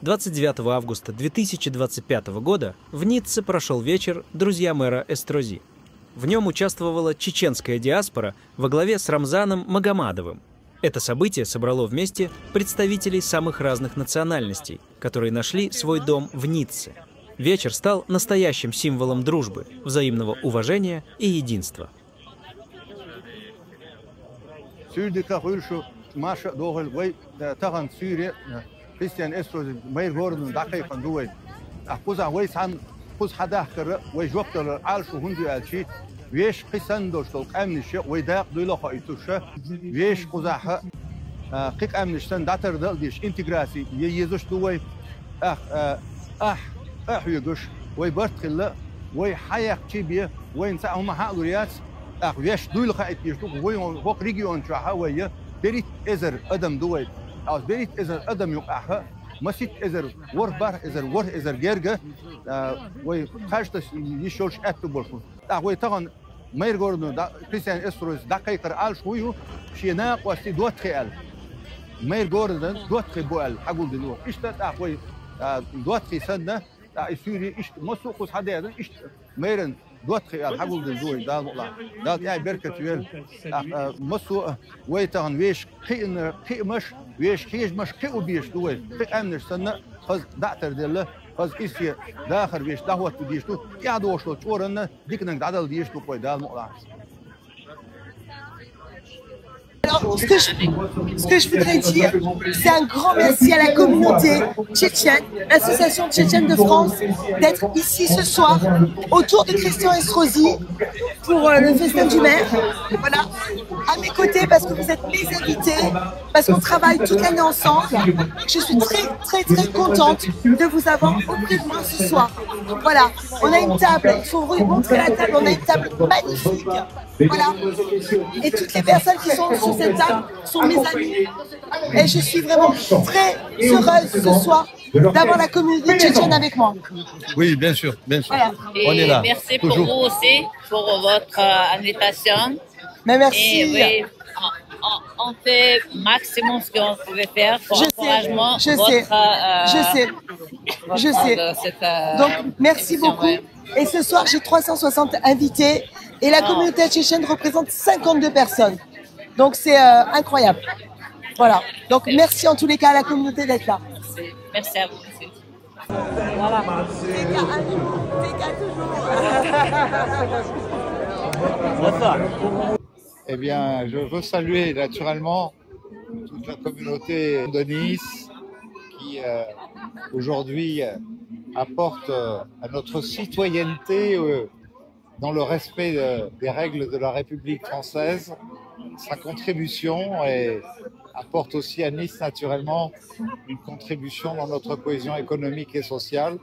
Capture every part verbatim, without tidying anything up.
Двадцать девятого августа две тысячи двадцать пятого года в Ницце прошел вечер «Друзья мэра Эстрози». В нем участвовала чеченская диаспора во главе с Рамзаном Магомадовым. Это событие собрало вместе представителей самых разных национальностей, которые нашли свой дом в Ницце. Вечер стал настоящим символом дружбы, взаимного уважения и единства. Суьйре дика хуьлда шу, марша догӀийла вай, э, тахан суьйре, э, Кристиан Эстрози мэр города дӀакхайкхийна ду вай. А кхузахь вай цхьана, кхуза хьадахкар, вай жоп далар Ӏалашо хӀунда ю аьлча, вешан кхин санна долуш долу къаьмнаш вай дакъа дуйла а хоуьйтуш, вешан кхузахь, а, кхин къаьмнаш санна дӀатарбала а дезаш, интеграци е езаш ду вай. ТӀаккха, а, ахь, къа а хьоьгуш, вай барт хилла, вай хьаяккхий бен, вайна цхьа а хӀума хьалур яц, тӀаккха вешан дуйла хаийта дезаш ду, вай хӀокху регион чохь а вай берхӀитта эзар адам ду вай. Ткъа берхӀитта эзар адам юкъахь, масийтта эзар, ворхӀ бархӀ эзар, ворхӀ эзар герга, а, вай кхаж таса йиш йолуш аьтту болуш ву. ТӀаккха вай тахана мэр города дӀа-, Кристиан Эстрози дӀакхайкхар Ӏалашо хӀун ю, шен накъостий доттагӀий аьлла. Мэр города доттагӀий бу аьлла, хьагулдина ву. Иштта тӀаккха вай, а, доттагӀий санна, тӀаккха и суьйре иштта массо а кхуза хьадаьхна, иштта мэран доттагӀий аьлла, хьагулдина ду вай, Дала мукъ лахь. Дала тӀаьхье беркат йойла. ТӀаккха, а, массо а вай тахана вешан кхиъна, кхиамаш, вешан хьежамаш кхио безаш ду вай. Кхин къаьмнаш санна, хаза дӀа а тарделла, хаза иштта дахар вешан дӀахӀотто дезаш ду, тӀаьхьа догӀуш долчу чкъуранна диканиг дӀадала дезаш ду вай, Дала мукъ лахь. Alors, ce que je, ce que je voudrais dire, c'est un grand merci à la communauté tchétchène, l'association tchétchène de France, d'être ici ce soir autour de Christian Estrosi pour, euh, le festin du maire. Voilà, à mes côtés parce que vous êtes mes invités, parce qu'on travaille toute l'année ensemble. Je suis très, très, très contente de vous avoir auprès de moi ce soir. Voilà, on a une table, il faut vous montrer la table, on a une table magnifique. Voilà. Et toutes les personnes qui sont sur cette table sont mes amis. Et je suis vraiment très heureuse ce soir d'avoir la communauté tchétchène avec moi. Oui, bien sûr, bien sûr. Voilà. On est Et là. Merci pour Toujours. Vous aussi, pour votre euh, invitation. Mais merci. Et oui, on, on- on fait maximum ce qu'on pouvait faire pour Je sais, encouragement je votre, sais, euh, je sais, votre, je sais. euh, cette, euh, Donc, merci émission, beaucoup. Ouais. Et ce soir, j'ai trois cent soixante invités et la Ah. Communauté tchétchène représente cinquante-deux personnes. Donc, c'est euh, incroyable. Voilà. Donc, merci en tous les cas à la communauté d'être là. Merci à vous aussi. Voilà. T K un jour, T K toujours. Eh bien, je veux saluer naturellement toute la communauté de Nice qui euh, aujourd'hui euh, apporte euh, à notre citoyenneté euh, dans le respect euh, des règles de la République française sa contribution et apporte aussi à Nice naturellement une contribution dans notre cohésion économique et sociale.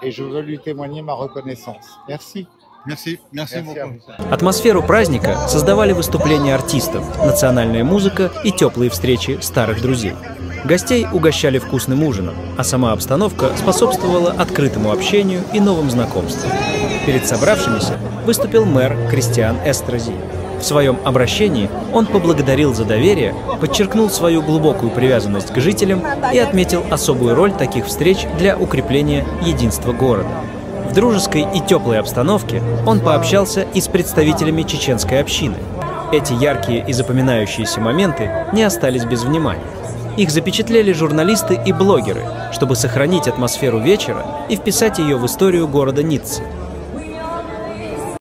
Et je veux lui témoigner ma reconnaissance. Merci. Merci, merci Merci à beaucoup. vous. Атмосферу праздника создавали выступления артистов, национальная музыка и теплые встречи старых друзей. Гостей угощали вкусным ужином, а сама обстановка способствовала открытому общению и новым знакомствам. Перед собравшимися выступил мэр Кристиан Эстрози. В своем обращении он поблагодарил за доверие, подчеркнул свою глубокую привязанность к жителям и отметил особую роль таких встреч для укрепления единства города. В дружеской и теплой обстановке он пообщался и с представителями чеченской общины. Эти яркие и запоминающиеся моменты не остались без внимания. Их запечатлели журналисты и блогеры, чтобы сохранить атмосферу вечера и вписать ее в историю города Ниццы.